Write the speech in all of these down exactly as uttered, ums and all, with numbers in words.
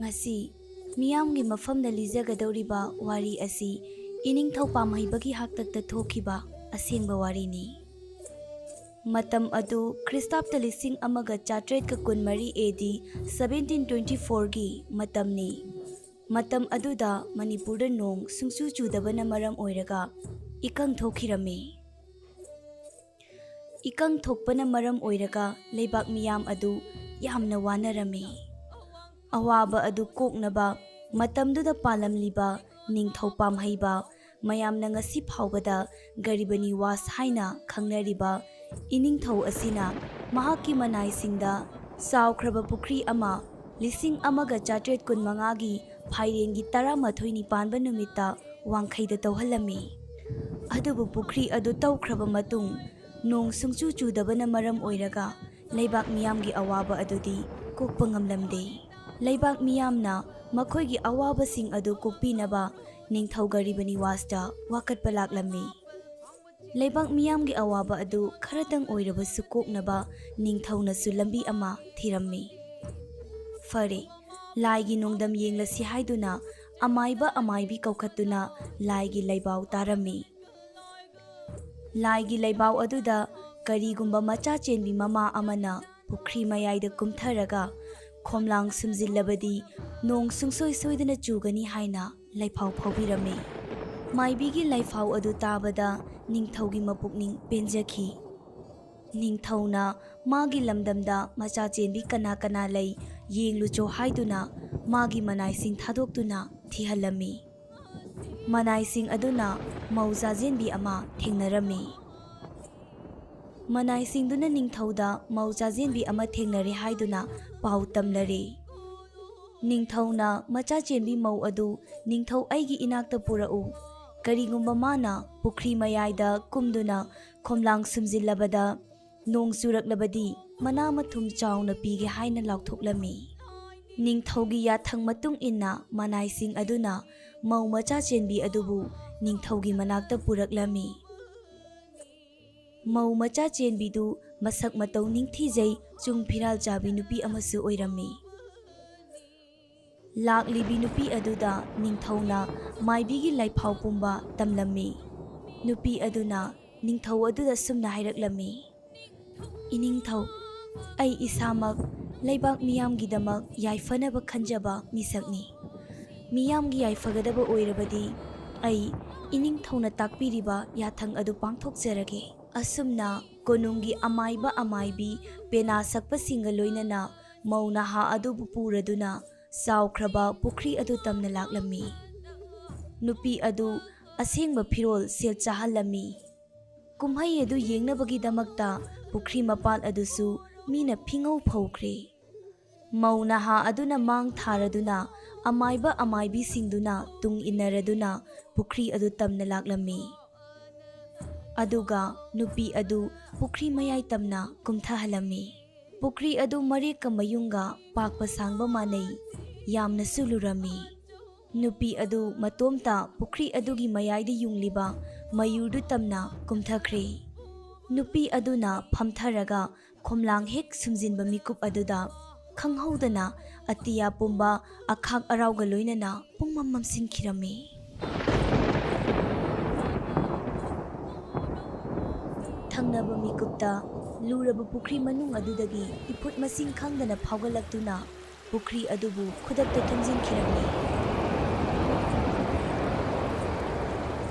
ꯉꯁꯤ ꯃꯤꯌꯥꯝꯒꯤ ꯃꯐꯝꯗ ꯂꯤꯖꯒꯗꯧꯔꯤꯕ ꯋꯥꯔꯤ ꯑꯁꯤ ꯏꯅꯤꯡꯊꯧ ꯄꯥꯝꯍꯩꯕꯒꯤ ꯍꯥꯛꯇꯛꯇ ꯊꯣꯛꯈꯤꯕ ꯑꯁꯦꯡꯕ ꯋꯥꯔꯤꯅꯤ꯫ ꯃꯇꯝ ꯑꯗꯨ ꯈ꯭ꯔꯤꯁꯇꯥꯕꯇ ꯂꯤꯁꯤꯡ ꯑꯃꯒ ꯆꯥꯇ꯭ꯔꯦꯠꯀ ꯀꯨꯟꯃꯔꯤ A D seventeen twenty fourꯒꯤ ꯃꯇꯝꯅꯤ꯫ ꯃꯇꯝ ꯑꯗꯨꯗ ꯃꯅꯤꯄꯨꯔꯗ ꯅꯣꯡ ꯁꯨꯡꯆꯨ ꯆꯨꯗꯕꯅ ꯃꯔꯝ ꯑꯣꯏꯔꯒ ꯏꯀꯪ ꯊꯣꯛꯈꯤꯔꯝꯃꯤ꯫ ꯏꯀꯪ ꯊꯣꯛꯄꯅ ꯃꯔꯝ ꯑꯣꯏꯔꯒ ꯂꯩꯕꯥꯛ ꯃꯤꯌꯥꯝ ꯑꯗꯨ ꯌꯥꯝꯅ ꯋꯥꯅꯔꯝꯃꯤ꯫ ꯑꯋꯥꯕ ꯑꯗꯨ ꯀꯣꯛꯅꯕ ꯃꯇꯝꯗꯨꯗ ꯄꯥꯜꯂꯝꯂꯤꯕ ꯅꯤꯡꯊꯧ ꯄꯥꯝꯍꯩꯕ, ꯃꯌꯥꯝꯅ ꯉꯁꯤ ꯐꯥꯎꯕꯗ ꯒꯔꯤꯕ ꯅꯤꯋꯥꯁ ꯍꯥꯏꯅ ꯈꯪꯅꯔꯤꯕ ꯏꯅꯤꯡꯊꯧ ꯑꯁꯤꯅ ꯃꯍꯥꯛꯀꯤ ꯃꯅꯥꯏꯁꯤꯡꯗ ꯆꯥꯎꯈ꯭ꯔꯕ ꯄꯨꯈ꯭ꯔꯤ ꯑꯃ ꯂꯤꯁꯤꯡ ꯑꯃꯒ ꯆꯥꯇ꯭ꯔꯦꯠ ꯀꯨꯟꯃꯉꯥꯒꯤ ꯐꯥꯏꯔꯦꯟꯒꯤ ꯇꯔꯥꯃꯥꯊꯣꯏꯅꯤ ꯄꯥꯟꯕ ꯅꯨꯃꯤꯠꯇ ꯋꯥꯡꯈꯩꯗ ꯇꯧꯍꯜꯂꯝꯃꯤ꯫ ꯑꯗꯨꯕꯨ ꯄꯨꯈ꯭ꯔꯤ ꯑꯗꯨ ꯇꯧꯈ꯭ꯔꯕ ꯃꯇꯨꯡ ꯅꯣꯡ ꯁꯨꯡꯆꯨ ꯆꯨꯗꯕꯅ ꯃꯔꯝ ꯑꯣꯏꯔꯒ ꯂꯩꯕꯥꯛ ꯃꯤꯌꯥꯝꯒꯤ ꯑꯋꯥꯕ ꯑꯗꯨꯗꯤ ꯀꯣꯛꯄ ꯉꯝꯂꯝꯗꯦ꯫ ꯂꯩꯕꯥꯛ ꯃꯤꯌꯥꯝꯅ ꯃꯈꯣꯏꯒꯤ ꯑꯋꯥꯕꯁꯤꯡ ꯑꯗꯨ ꯀꯣꯛꯄꯤꯅꯕ ꯅꯤꯡꯊꯧ ꯒꯔꯤꯕ ꯅꯤꯋꯥꯁꯇ ꯋꯥꯀꯠꯄ ꯂꯥꯛꯂꯝꯃꯤ꯫ ꯂꯩꯕꯥꯛ ꯃꯤꯌꯥꯝꯒꯤ ꯑꯋꯥꯕ ꯑꯗꯨ ꯈꯔꯇꯪ ꯑꯣꯏꯔꯕꯁꯨ ꯀꯣꯛꯅꯕ ꯅꯤꯡꯊꯧꯅꯁꯨ ꯂꯝꯕꯤ ꯑꯃ ꯊꯤꯔꯝꯃꯤ꯫ ꯐꯔꯦ, ꯂꯥꯏꯒꯤ ꯅꯣꯡꯗꯝ ꯌꯦꯡꯂꯁꯤ ꯍꯥꯏꯗꯨꯅ ꯑꯃꯥꯏꯕ ꯑꯃꯥꯏꯕꯤ ꯀꯧꯈꯠꯇꯨꯅ ꯂꯥꯏꯒꯤ ꯂꯩꯕꯥꯎ ꯇꯥꯔꯝꯃꯤ꯫ ꯂꯥꯏꯒꯤ ꯂꯩꯕꯥꯎ ꯑꯗꯨꯗ ꯀꯔꯤꯒꯨꯝꯕ ꯃꯆꯥ ꯆꯦꯟꯕꯤ ꯃꯃꯥ ꯑꯃꯅ ꯄꯨꯈ꯭ꯔꯤ ꯃꯌꯥꯏꯗ ꯀꯨꯝꯊꯔꯒ ꯈꯣꯝꯂꯥꯡ ꯁꯨꯝꯖꯤꯜꯂꯕꯗꯤ ꯅꯣꯡ ꯁꯨꯡꯁꯣꯏ ꯁꯣꯏꯗꯅ ꯆꯨꯒꯅꯤ ꯍꯥꯏꯅ ꯂꯩꯐꯥꯎ ꯐꯥꯎꯕꯤꯔꯝꯃꯤ꯫ ꯃꯥꯏꯕꯤꯒꯤ ꯂꯩꯐꯥꯎ ꯑꯗꯨ ꯇꯥꯕꯗ ꯅꯤꯡꯊꯧꯒꯤ ꯃꯄꯨꯛꯅꯤꯡ ꯄꯦꯟꯖꯈꯤ꯫ ꯅꯤꯡꯊꯧꯅ ꯃꯥꯒꯤ ꯂꯝꯗꯝꯗ ꯃꯆꯥ ꯆꯦꯟꯕꯤ ꯀꯅꯥ ꯀꯅꯥ ꯂꯩ ꯌꯦꯡꯂꯨꯆꯣ ꯍꯥꯏꯗꯨꯅ ꯃꯥꯒꯤ ꯃꯅꯥꯏꯁꯤꯡ ꯊꯥꯗꯣꯛꯇꯨꯅ ꯊꯤꯍꯜꯂꯝꯃꯤ꯫ ꯃꯅꯥꯏꯁꯤꯡ ꯑꯗꯨꯅ ꯃꯧ ꯆꯥꯖꯦꯟꯕꯤ ꯑꯃ ꯊꯦꯡꯅꯔꯝꯃꯤ꯫ ꯃꯅꯥꯏꯁꯤꯡꯗꯨꯅ ꯅꯤꯡꯊꯧꯗ ꯃꯧ ꯆꯥꯖꯦꯟꯕꯤ ꯑꯃ ꯊꯦꯡꯅꯔꯦ ꯍꯥꯏꯗꯨꯅ ꯄꯥꯎ ꯇꯝꯂꯔꯦ꯫ ꯅꯤꯡꯊꯧꯅ ꯃꯆꯥ ꯆꯦꯟꯕꯤ ꯃꯧ ꯑꯗꯨ ꯅꯤꯡꯊꯧ ꯑꯩꯒꯤ ꯏꯅꯥꯛꯇ ꯄꯨꯔꯛꯎ, ꯀꯔꯤꯒꯨꯝꯕ ꯃꯥꯅ ꯄꯨꯈ꯭ꯔꯤ ꯃꯌꯥꯏꯗ ꯀꯨꯝꯗꯨꯅ ꯈꯣꯝꯂꯥꯡ ꯁꯨꯝꯖꯤꯜꯂꯕꯗ ꯅꯣꯡ ꯆꯨꯔꯛꯂꯕꯗꯤ ꯃꯅꯥ ꯃꯊꯨꯝ ꯆꯥꯎꯅ ꯄꯤꯒꯦ ꯍꯥꯏꯅ ꯂꯥꯎꯊꯣꯛꯂꯝꯃꯤ꯫ ꯅꯤꯡꯊꯧꯒꯤ ꯌꯥꯊꯪ ꯃꯇꯨꯡ ꯏꯟꯅ ꯃꯅꯥꯏꯁꯤꯡ ꯑꯗꯨꯅ ꯃꯧ ꯃꯆꯥ ꯆꯦꯟꯕꯤ ꯑꯗꯨꯕꯨ ꯅꯤꯡꯊꯧꯒꯤ ꯃꯅꯥꯛꯇ ꯄꯨꯔꯛꯂꯝꯃꯤ꯫ ꯃꯧ ꯃꯆꯥ ꯆꯦꯟꯕꯤꯗꯨ ꯃꯁꯛ ꯃꯇꯧ ꯅꯤꯡꯊꯤꯖꯩ, ꯆꯨꯡ ꯐꯤꯔꯥꯜ ꯆꯥꯕꯤ ꯅꯨꯄꯤ ꯑꯃꯁꯨ ꯑꯣꯏꯔꯝꯃꯤ꯫ ꯂꯥꯛꯂꯤꯕꯤ ꯅꯨꯄꯤ ꯑꯗꯨꯗ ꯅꯤꯡꯊꯧꯅ ꯃꯥꯏꯕꯤꯒꯤ ꯂꯥꯏꯐꯥꯎ ꯄꯨꯝꯕ ꯇꯝꯂꯝꯃꯤ꯫ ꯅꯨꯄꯤ ꯑꯗꯨꯅ ꯅꯤꯡꯊꯧ ꯑꯗꯨꯗ ꯁꯨꯝꯅ ꯍꯥꯏꯔꯛꯂꯝꯃꯤ, "ꯏꯅꯤꯡꯊꯧ, ꯑꯩ ꯏꯁꯥꯃꯛ ꯂꯩꯕꯥꯛ ꯃꯤꯌꯥꯝꯒꯤꯗꯃꯛ ꯌꯥꯏꯐꯅꯕ ꯈꯟꯖꯕ ꯃꯤꯁꯛꯅꯤ꯫ ꯃꯤꯌꯥꯝꯒꯤ ꯌꯥꯏꯐꯒꯗꯕ ꯑꯣꯏꯔꯕꯗꯤ ꯑꯩ ꯏꯅꯤꯡꯊꯧꯅ ꯇꯥꯛꯄꯤꯔꯤꯕ ꯌꯥꯊꯪ ꯑꯗꯨ ꯄꯥꯡꯊꯣꯛꯆꯔꯒꯦ"꯫ ꯑꯁꯨꯝꯅ ꯀꯣꯅꯨꯡꯒꯤ ꯑꯃꯥꯏꯕ ꯑꯃꯥꯏꯕꯤ ꯄꯦꯅꯥ ꯁꯛꯄꯁꯤꯡꯒ ꯂꯣꯏꯅꯅ ꯃꯧ ꯅꯍꯥ ꯑꯗꯨꯕꯨ ꯄꯨꯔꯗꯨꯅ ꯆꯥꯎꯈ꯭ꯔꯕ ꯄꯨꯈ꯭ꯔꯤ ꯑꯗꯨ ꯇꯝꯅ ꯂꯥꯛꯂꯝꯃꯤ꯫ ꯅꯨꯄꯤ ꯑꯗꯨ ꯑꯁꯦꯡꯕ ꯐꯤꯔꯣꯜ ꯁꯦꯠ ꯆꯥꯍꯜꯂꯝꯃꯤ꯫ ꯀꯨꯝꯍꯩ ꯑꯗꯨ ꯌꯦꯡꯅꯕꯒꯤꯗꯃꯛꯇ ꯄꯨꯈ꯭ꯔꯤ ꯃꯄꯥꯟ ꯑꯗꯨꯁꯨ ꯃꯤꯅ ꯐꯤꯉꯧ ꯐꯧꯈ꯭ꯔꯦ꯫ ꯃꯧ ꯅꯍꯥ ꯑꯗꯨꯅ ꯃꯥꯡ ꯊꯥꯔꯗꯨꯅ ꯑꯃꯥꯏꯕ ꯑꯃꯥꯏꯕꯤꯁꯤꯡꯗꯨꯅ ꯇꯨꯡ ꯏꯟꯅꯔꯗꯨꯅ ꯄꯨꯈ꯭ꯔꯤ ꯑꯗꯨ ꯇꯝꯅ ꯂꯥꯛꯂꯝꯃꯤ꯫ ꯑꯗꯨꯒ ꯅꯨꯄꯤ ꯑꯗꯨ ꯄꯨꯈ꯭ꯔꯤ ꯃꯌꯥꯏ ꯇꯝꯅ ꯀꯨꯝꯊꯍꯜꯂꯝꯃꯤ꯫ ꯄꯨꯈ꯭ꯔꯤ ꯑꯗꯨ ꯃꯔꯦꯛꯀ ꯃꯌꯨꯡꯒ ꯄꯥꯛꯄ ꯁꯥꯡꯕ ꯃꯥꯟꯅꯩ, ꯌꯥꯝꯅꯁꯨ ꯂꯨꯔꯝꯃꯤ꯫ ꯅꯨꯄꯤ ꯑꯗꯨ ꯃꯇꯣꯝꯇ ꯄꯨꯈ꯭ꯔꯤ ꯑꯗꯨꯒꯤ ꯃꯌꯥꯏꯗ ꯌꯨꯡꯂꯤꯕ ꯃꯌꯨꯔꯗꯨ ꯇꯝꯅ ꯀꯨꯝꯊꯈ꯭ꯔꯦ꯫ ꯅꯨꯄꯤ ꯑꯗꯨꯅ ꯐꯝꯊꯔꯒ ꯈꯣꯝꯂꯥꯡ ꯍꯦꯛ ꯁꯨꯝꯖꯤꯟꯕ ꯃꯤꯀꯨꯞ ꯑꯗꯨꯗ ꯈꯪꯍꯧꯗꯅ ꯑꯇꯤꯌꯥ ꯄꯨꯝꯕ ꯑꯈꯥꯛ ꯑꯔꯥꯎꯒ ꯂꯣꯏꯅꯅ ꯄꯨꯡꯃꯝ ꯃꯝꯁꯤꯟꯈꯤꯔꯝꯃꯤ꯫ ꯊꯪꯅꯕ ꯃꯤꯀꯨꯞꯇ ꯂꯨꯔꯕ ꯄꯨꯈ꯭ꯔꯤ ꯃꯅꯨꯡ ꯑꯗꯨꯗꯒꯤ ꯏꯐꯨꯠ ꯃꯁꯤꯡ ꯈꯪꯗꯅ ꯐꯥꯎꯒꯠꯂꯛꯇꯨꯅ ꯄꯨꯈ꯭ꯔꯤ ꯑꯗꯨꯕꯨ ꯈꯨꯗꯛꯇ ꯊꯨꯝꯖꯤꯟꯈꯤꯔꯝꯃꯤ꯫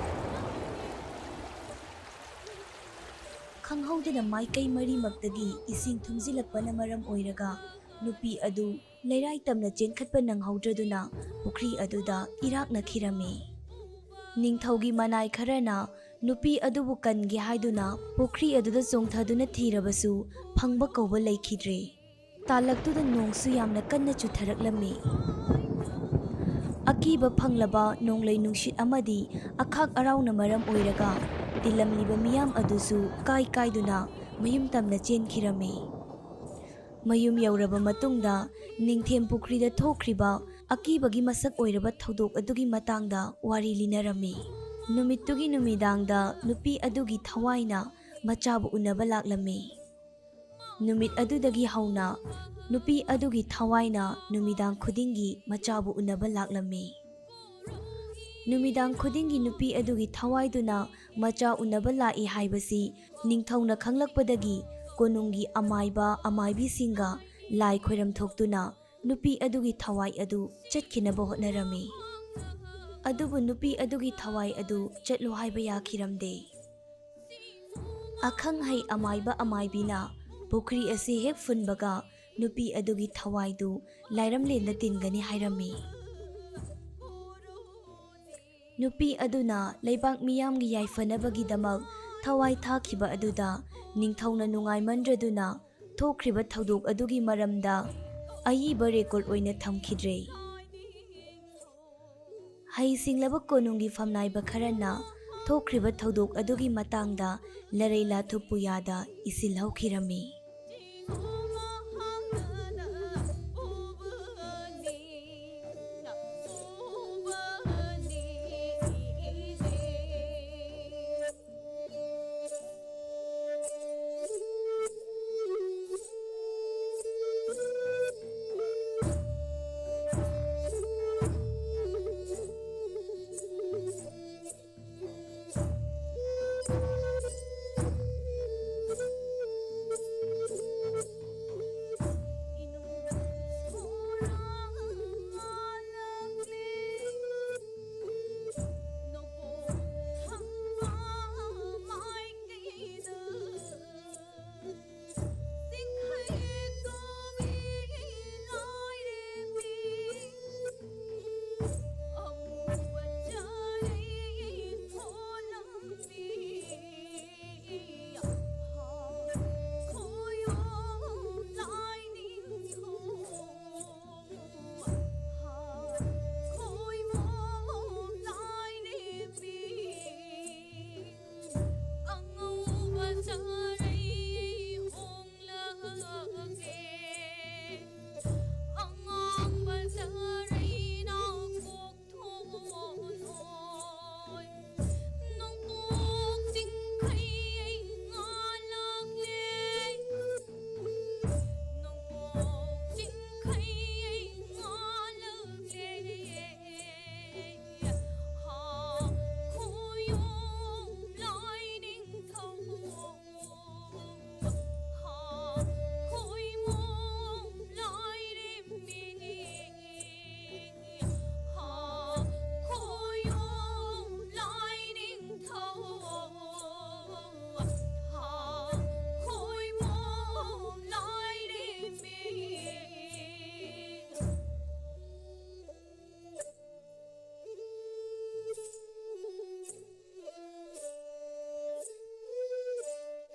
ꯈꯪꯍꯧꯗꯅ ꯃꯥꯏꯀꯩ ꯃꯔꯤꯃꯛꯇꯒꯤ ꯏꯁꯤꯡ ꯊꯨꯝꯖꯤꯜꯂꯛꯄꯅ ꯃꯔꯝ ꯑꯣꯏꯔꯒ ꯅꯨꯄꯤ ꯑꯗꯨ ꯂꯩꯔꯥꯏ ꯇꯝꯅ ꯆꯦꯟꯈꯠꯄ ꯅꯪꯍꯧꯗ꯭ꯔꯗꯨꯅ ꯄꯨꯈ꯭ꯔꯤ ꯑꯗꯨꯗ ꯏꯔꯥꯛꯅꯈꯤꯔꯝꯃꯤ꯫ ꯅꯤꯡꯊꯧꯒꯤ ꯃꯅꯥꯏ ꯈꯔꯅ ꯅꯨꯄꯤ ꯑꯗꯨꯕꯨ ꯀꯟꯒꯦ ꯍꯥꯏꯗꯨꯅ ꯄꯨꯈ꯭ꯔꯤ ꯑꯗꯨꯗ ꯆꯣꯡꯊꯗꯨꯅ ꯊꯤꯔꯕꯁꯨ ꯐꯪꯕ ꯀꯧꯕ ꯂꯩꯈꯤꯗ꯭ꯔꯦ꯫ ꯇꯥꯂꯛꯇꯨꯗ ꯅꯣꯡꯁꯨ ꯌꯥꯝꯅ ꯀꯟꯅ ꯆꯨꯊꯔꯛꯂꯝꯃꯤ꯫ ꯑꯀꯤꯕ ꯐꯪꯂꯕ ꯅꯣꯡꯂꯩ ꯅꯨꯡꯁꯤꯠ ꯑꯃꯗꯤ ꯑꯈꯥꯛ ꯑꯔꯥꯎꯅ ꯃꯔꯝ ꯑꯣꯏꯔꯒ ꯇꯤꯜꯂꯝꯂꯤꯕ ꯃꯤꯌꯥꯝ ꯑꯗꯨꯁꯨ ꯀꯥꯏ ꯀꯥꯏꯗꯨꯅ ꯃꯌꯨꯝ ꯇꯝꯅ ꯆꯦꯟꯈꯤꯔꯝꯃꯤ꯫ ꯃꯌꯨꯝ ꯌꯧꯔꯕ ꯃꯇꯨꯡꯗ ꯅꯤꯡꯊꯦꯝ ꯄꯨꯈ꯭ꯔꯤꯗ ꯊꯣꯛꯈ꯭ꯔꯤꯕ ꯑꯀꯤꯕꯒꯤ ꯃꯁꯛ ꯑꯣꯏꯔꯕ ꯊꯧꯗꯣꯛ ꯑꯗꯨꯒꯤ ꯃꯇꯥꯡꯗ ꯋꯥꯔꯤ ꯂꯤꯅꯔꯝꯃꯤ꯫ ꯅꯨꯃꯤꯠꯇꯨꯒꯤ ꯅꯨꯃꯤꯗꯥꯡꯗ ꯅꯨꯄꯤ ꯑꯗꯨꯒꯤ ꯊꯋꯥꯏꯅ ꯃꯆꯥꯕꯨ ꯎꯅꯕ ꯂꯥꯛꯂꯝꯃꯤ꯫ ꯅꯨꯃꯤꯠ ꯑꯗꯨꯗꯒꯤ ꯍꯧꯅ ꯅꯨꯄꯤ ꯑꯗꯨꯒꯤ ꯊꯋꯥꯏꯅ ꯅꯨꯃꯤꯗꯥꯡ ꯈꯨꯗꯤꯡꯒꯤ ꯃꯆꯥꯕꯨ ꯎꯅꯕ ꯂꯥꯛꯂꯝꯃꯤ꯫ ꯅꯨꯃꯤꯗꯥꯡ ꯈꯨꯗꯤꯡꯒꯤ ꯅꯨꯄꯤ ꯑꯗꯨꯒꯤ ꯊꯋꯥꯏꯗꯨꯅ ꯃꯆꯥ ꯎꯅꯕ ꯂꯥꯛꯏ ꯍꯥꯏꯕꯁꯤ ꯅꯤꯡꯊꯧꯅ ꯈꯪꯂꯛꯄꯗꯒꯤ ꯀꯣꯅꯨꯡꯒꯤ ꯑꯃꯥꯏꯕ ꯑꯃꯥꯏꯕꯤꯁꯤꯡꯒ ꯂꯥꯏ ꯈꯣꯏꯔꯝ ꯊꯣꯛꯇꯨꯅ ꯅꯨꯄꯤ ꯑꯗꯨꯒꯤ ꯊꯋꯥꯏ ꯑꯗꯨ ꯆꯠꯈꯤꯅꯕ ꯍꯣꯠꯅꯔꯝꯃꯤ꯫ ꯑꯗꯨꯕꯨ ꯅꯨꯄꯤ ꯑꯗꯨꯒꯤ ꯊꯋꯥꯏ ꯑꯗꯨ ꯆꯠꯂꯨ ꯍꯥꯏꯕ ꯌꯥꯈꯤꯔꯝꯗꯦ꯫ ꯑꯈꯪ ꯍꯩ ꯑꯃꯥꯏꯕ ꯑꯃꯥꯏꯕꯤꯅ ꯄꯨꯈ꯭ꯔꯤ ꯑꯁꯤ ꯍꯦꯛ ꯐꯨꯟꯕꯒ ꯅꯨꯄꯤ ꯑꯗꯨꯒꯤ ꯊꯋꯥꯏꯗꯨ ꯂꯥꯏꯔꯝꯂꯦꯟꯗ ꯇꯤꯟꯒꯅꯤ ꯍꯥꯏꯔꯝꯃꯤ꯫ ꯅꯨꯄꯤ ꯑꯗꯨꯅ ꯂꯩꯕꯥꯛ ꯃꯤꯌꯥꯝꯒꯤ ꯌꯥꯏꯐꯅꯕꯒꯤꯗꯃꯛ ꯊꯋꯥꯏ ꯊꯥꯈꯤꯕ ꯑꯗꯨꯗ ꯅꯤꯡꯊꯧꯅ ꯅꯨꯡꯉꯥꯏꯃꯟꯗ꯭ꯔꯗꯨꯅ ꯊꯣꯛꯈ꯭ꯔꯤꯕ ꯊꯧꯗꯣꯛ ꯑꯗꯨꯒꯤ ꯃꯔꯝꯗ ꯑꯏꯕ ꯔꯦꯀꯣꯔꯗ ꯑꯣꯏꯅ ꯊꯝꯈꯤꯗ꯭ꯔꯦ꯫ ꯍꯩꯁꯤꯡꯂꯕ ꯀꯣꯅꯨꯡꯒꯤ ꯐꯝꯅꯥꯏꯕ ꯈꯔꯅ ꯊꯣꯛꯈ꯭ꯔꯤꯕ ꯊꯧꯗꯣꯛ ꯑꯗꯨꯒꯤ ꯃꯇꯥꯡꯗ ꯂꯔꯩ ꯂꯥꯊꯨꯞ ꯄꯨꯌꯥꯗ ꯏꯁꯤꯜꯍꯧꯈꯤꯔꯝꯃꯤ꯫